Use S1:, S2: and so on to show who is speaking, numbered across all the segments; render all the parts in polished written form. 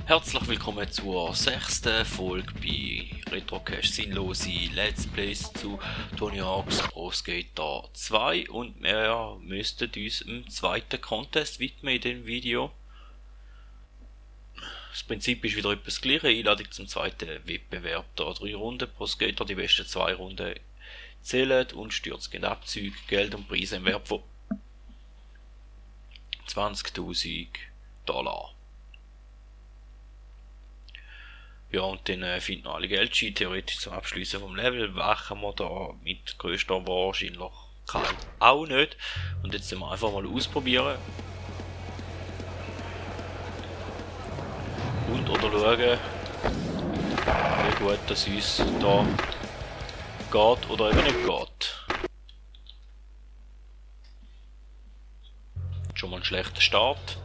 S1: Herzlich willkommen zur 6. Folge bei Retrocache Sinnlose Let's Plays zu Tony Hawk's Pro Skater 2 und wir müssten uns im zweiten Contest widmen in dem Video. Das Prinzip ist wieder etwas gleiche, Einladung zum zweiten Wettbewerb. Da 3 Runden pro Skater, die besten 2 Runden zählen und stürzgehend Abzüge, Geld und Preise im Wert von $20.000. Ja, und dann finden wir alle Geldscheine theoretisch zum Abschließen vom Level. Machen wir da mit größter Wahrscheinlichkeit auch nicht. Und jetzt müssen wir einfach mal ausprobieren. Und oder schauen, wie gut das uns da geht oder eben nicht geht. Schon mal ein schlechter Start.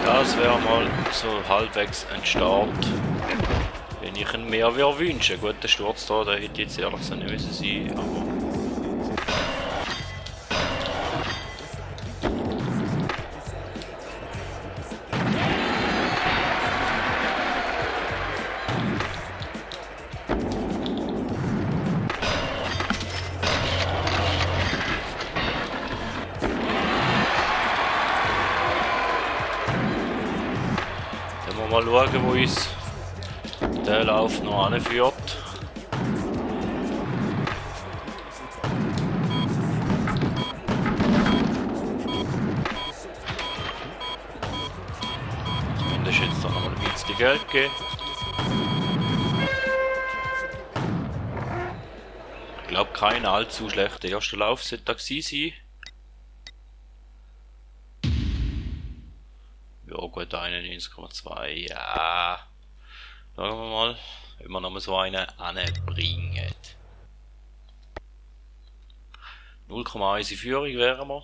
S1: Das wäre mal so halbwegs ein Start, wenn ich ihn mehr wünschen. Gut, der Sturz da, der hätte jetzt ehrlich gesagt nicht müssen sein, aber... Mal schauen, wo uns der Lauf noch anführt. Zumindest jetzt da noch mal ein bisschen Geld geben. Ich glaube, kein allzu schlechter erster Lauf sollte da gewesen sein. Ja gut, 91,2, ja. Schauen wir mal, ob wir noch so einen anbringen. 0,1 in Führung wären wir.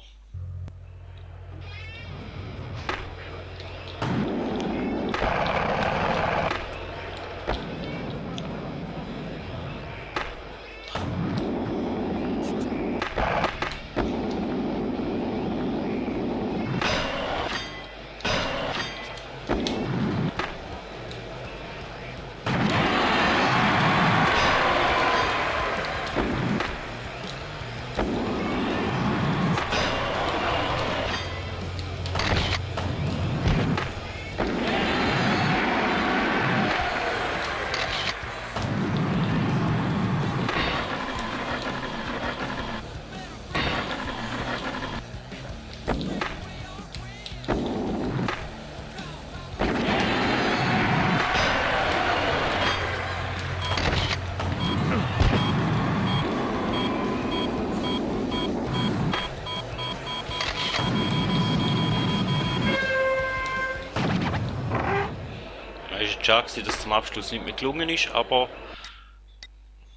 S1: Schade, dass es zum Abschluss nicht mehr gelungen ist, aber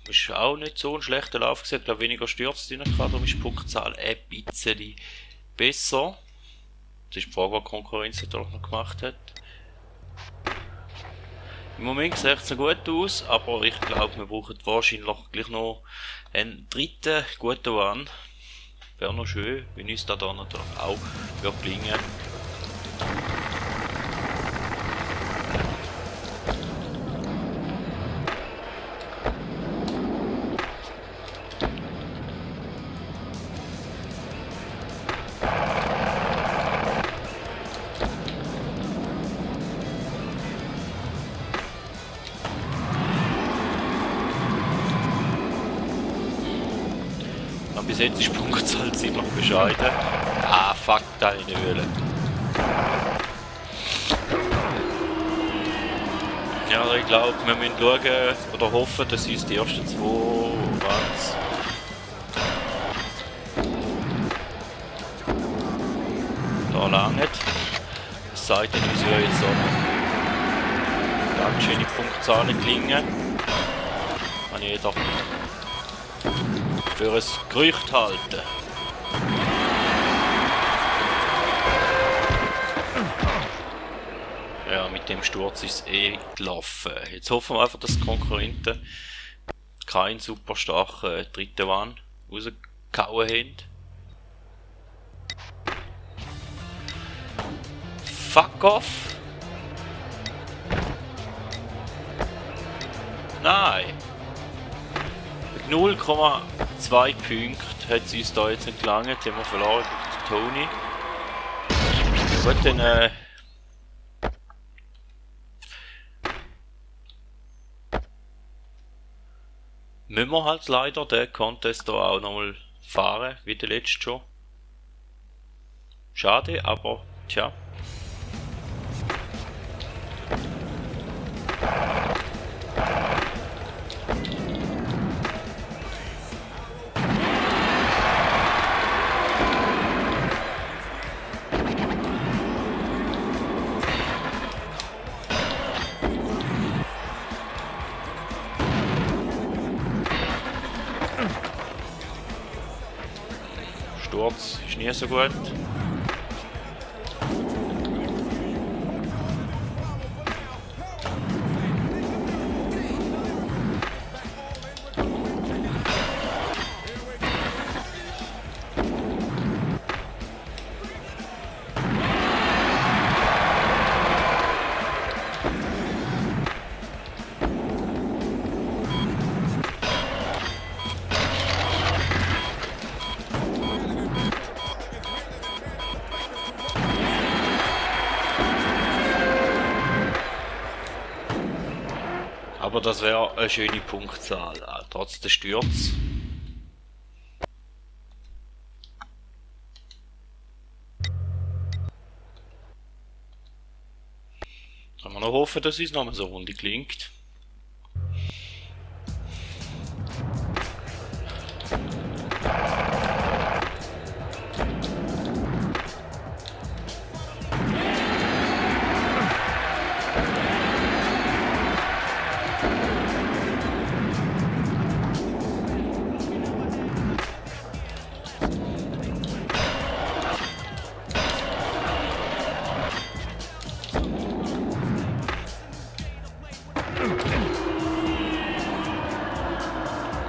S1: ist auch nicht so ein schlechter Lauf gewesen. Ich glaube, weniger Stürze drin gehabt, darum ist die Punktzahl ein bisschen besser. Das ist die Frage, was die Konkurrenz natürlich noch gemacht hat. Im Moment sieht es noch gut aus, aber ich glaube, wir brauchen wahrscheinlich gleich noch einen dritten guten One. Wäre noch schön, wenn uns da natürlich auch gelingen. Bis jetzt ist die Punktzahl ziemlich bescheiden. Ah, fuck, da in die Höhle. Ja, ich glaube, wir müssen schauen oder hoffen, dass uns die ersten 2 Runs da langen. Es sei denn, uns würde jetzt auch noch ganz schöne Punktzahlen klingen. Kann jeder für ein Gerücht halten. Ja, mit dem Sturz ist es eh gelaufen. Jetzt hoffen wir einfach, dass die Konkurrenten keinen super starken dritten One rausgehauen haben. Fuck off! Nein! Mit 0,2 Punkten hat es uns da jetzt nicht gelangt. Jetzt haben wir verloren gegen den Tony. Gut, dann müssen wir halt leider den Contest hier auch nochmal fahren, wie der letzte schon. Schade, aber tja. Sturz ist nie so gut. Aber das wäre eine schöne Punktzahl, trotz des Sturz. Kann man noch hoffen, dass es noch mal so eine Runde klingt.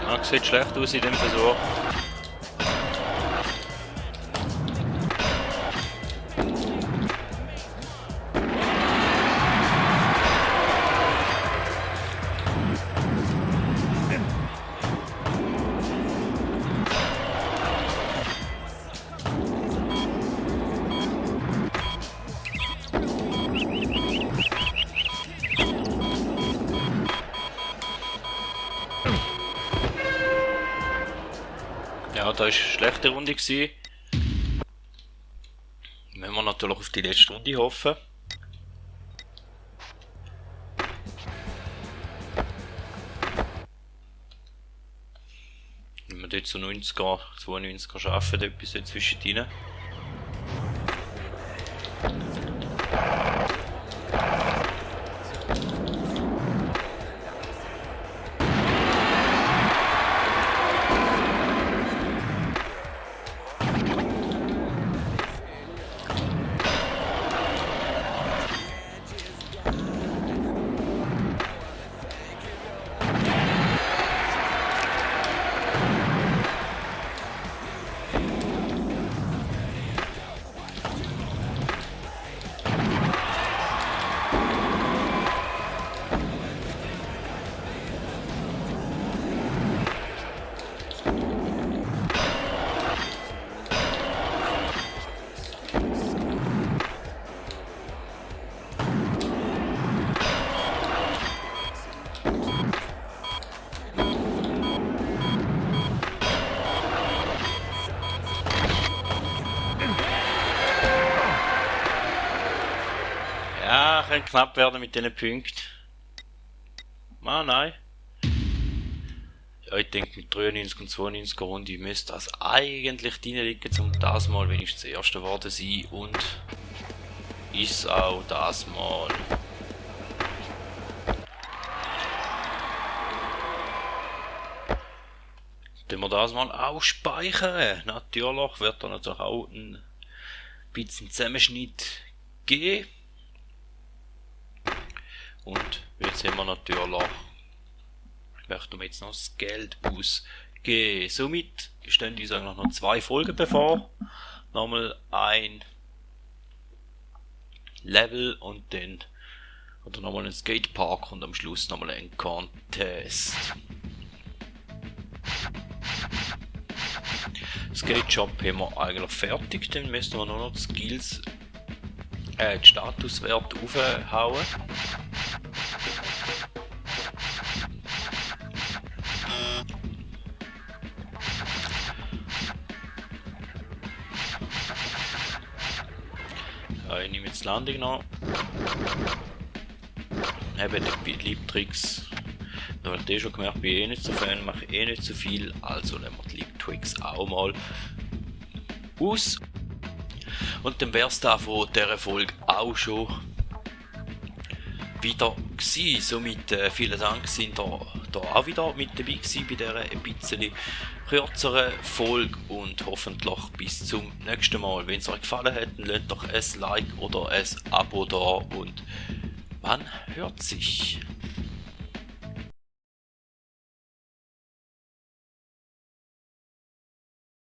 S1: Ja, sieht schlecht aus in dem Versuch. Ja, da war eine schlechte Runde. Müssen wir natürlich auf die letzte Runde hoffen. Wenn wir dort so 90er, 92er schaffen, etwas dazwischen rein. Ja, kann knapp werden mit diesen Punkten. Ah, nein. Ja, ich denke mit 93 und 92 Runde müsste das eigentlich drin liegen, um das mal wenigstens das erste geworden sein. Und ist auch das mal. Wenn wir das mal auch speichern, natürlich wird da natürlich auch ein bisschen Zusammenschnitt geben. Und jetzt haben wir natürlich, möchten wir jetzt noch das Geld ausgeben. Somit stehen uns eigentlich noch 2 Folgen bevor. Nochmal ein Level und dann oder nochmal ein Skatepark und am Schluss nochmal ein Contest. Skate Shop haben wir eigentlich fertig, dann müssen wir nur noch die Skills, die Statuswerte aufhauen. Ja, ich nehme jetzt die Landung noch. Eben die Leap-Tricks. Da habe ich schon gemerkt, bin ich eh nicht so Fan, mache eh nicht so viel, also nehmen wir die Leap-Tricks auch mal aus. Und dann wäre es da von dieser Folge auch schon wieder gewesen. Somit vielen Dank, sind da auch wieder mit dabei gewesen bei dieser ein bisschen kürzeren Folge und hoffentlich bis zum nächsten Mal. Wenn es euch gefallen hat, dann lasst doch ein Like oder ein Abo da und man hört sich.